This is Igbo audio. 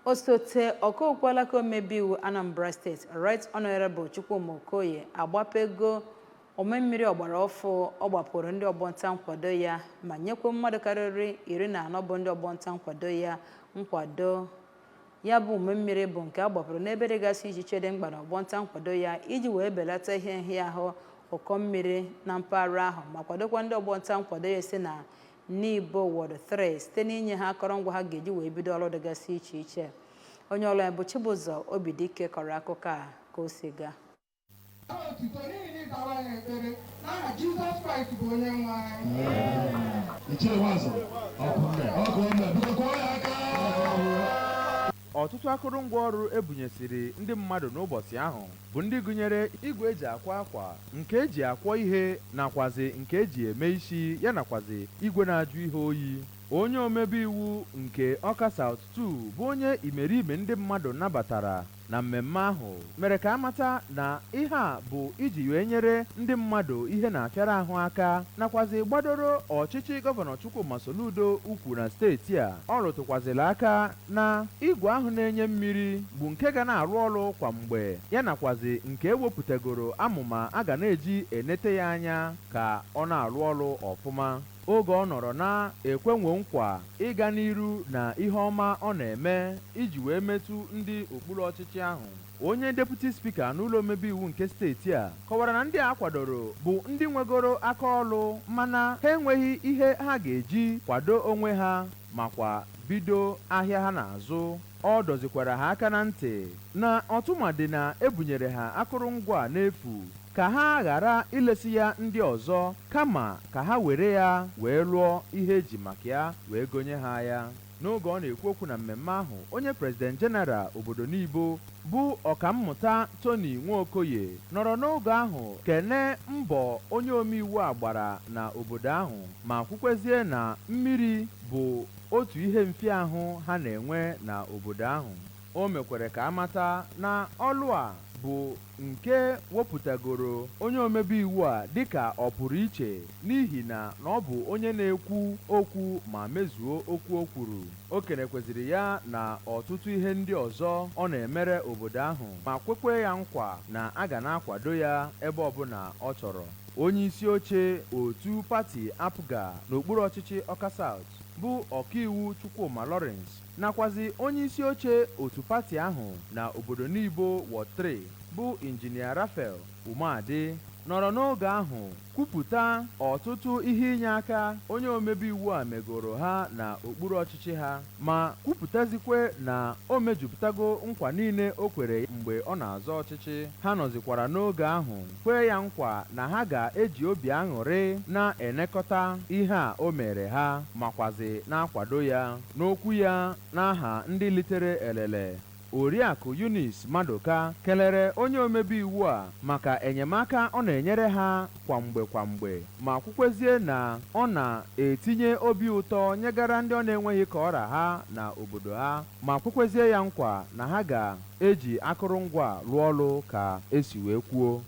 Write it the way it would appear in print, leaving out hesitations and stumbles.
Osote ọkaokwu alaka omebe iwu Anambra Steeti, Right Honorable Chukwuma Okoye, agbapego omemmiri ọgbara ọfụ ọ gbapụrụ ndị ọgbọnta nkwado ya ma nyekwa mmadụ karịrị 14 bụ ndị ọgbọnta nkwado ya nkwado. Ya bụ omemmiri bụ nke a gbapụrụ n'ebe dịgasị iche iche dị mkpa na ọgbọnta nkwado ya iji wee belata ihe nhịahụ ụkọ mmiri na mpaghara ahụ ma kwadokwa ndị ọgbọnta nkwado ya si na Nibo Ward 3 site n'inye ha akọrọngwa ha ga-eji wee bido ọrụ dịgasị iche iche. Onye ọrụ ya bụ Chibụzọ Obidike kọrọ akụkọ a ka o si gaa. Otuto n'ihi na ịzawa ya ekpere n'aha Jizọs Kraịst bụ onye nwe anyị. Ichie Nwazọ, ọkụ mme, biko kụọ ya aka. Ọtụtụ akụrụngwa ọrụ ebunyesiri ndị mmadụ n'ụbọchị ahụ bụ ndị gụnyere igwe eji akwa akwa, nke eji akwọ ihe, nakwazi nke eji eme isi ya, nakwazi igwe na-ajụ ihe oyi. Onye omebe iwu nke Ọka South 2 bụ onye imerime ndị mmadụ nabatara na mmemme ahụ mere ka amata na ihe a bụ iji wee nyere ndị mmadụ ihe na-afịara ahụ aka, nakwazi gbadoro ọchịchị Gọvanọ Chukwuma Soludo ukwu na steeti a. Ọ rụtụkwazịla aka na igwe ahụ na-enye mmiri bụ nke ga na-arụ ọrụ kwa mgbe ya, nakwazi nke ewepụtagoro amụma a ga na-eji enete ya anya ka ọ na-arụ ọrụ ọfụma. Oge ọ nọrọ na-ekwenwo nkwa ịga n'iru na ihe ọma ọ na-eme iji wee metụ ndị okpuru ọchịchị ahụ, onye deputy speaker n'ụlọ omebe iwu nke steeti a kọwara na ndị a kwadoro bụ ndị nwegoro aka ọlụ mana ha enweghị ihe ha ga-eji kwado onwe ha makwa bido ahịa ha na-azụ. Ọ dọzikwara ha aka na ntị na ọtụmadị na ebunyere ha akụrụngwa n'efu ka ha ghara ilesi ya ndị ọzọ, kama ka ha were ya wee lụọ ihe eji maka ya wee gonye ha ya. N'oge ọ na-ekwu okwu na mmemme ahụ, onye president general obodo Nibo bụ Ọkammụta Tony Nwokoye nọrọ n'oge ahụ kene mbọ onye omeiwu a gbara na obodo ahụ ma kwukwezie na mmiri bụ otu ihe mfịahụ ha na-enwe na obodo ahụ. O mekwere ka amata na ọlụ a bụ nke wepụtagoro onye omebe iwu a dịka ọ pụrụ iche n'ihi na ọ bụ onye na-ekwu okwu ma mezuo okwu o kwuru. O kenekweziri ya na ọtụtụ ihe ndị ọzọ ọ na-emere obodo ahụ ma kwekwe ya nkwa na a ga na-akwado ya ebe ọbụla ọ chọrọ. Onye isi oche otu pati APGA n'okpuru ọchịchị Ọka South bụ Ọkaiwu Chukwuma Lawrence, nakwazi onye isi oche otu pati ahụ na obodo Nibo Ward 3 bụ Injinia Raphael Umeadị nọrọ n'oge ahụ kwupụta ọtụtụ ihe inye aka onye omebe iwu a megoro ha na okpuru ọchịchị ha ma kwupụtazikwe na o mejupụtago nkwa niile o kwere mgbe ọ na-azọ ọchịchị. Ha nọzikwara n'oge ahụ kwee ya nkwa na ha ga-eji obi aṅụrị na-enekọta ihe a o mere ha makwazi na-akwado ya. N'okwu ya n'aha ndị litere elele, Oriakụ Eunice Maduka kelere onye omebe iwu a maka enyemaka ọ na-enyere ha kwa mgbe kwa mgbe ma kwukwezie na ọ na-etinye obi ụtọ nyegara ndị ọ na-enweghị ka ọra ha na obodo ha ma kwekwezie ya nkwa na ha ga-eji akụrụngwa rụọ ọrụ ka esi wee kwuo.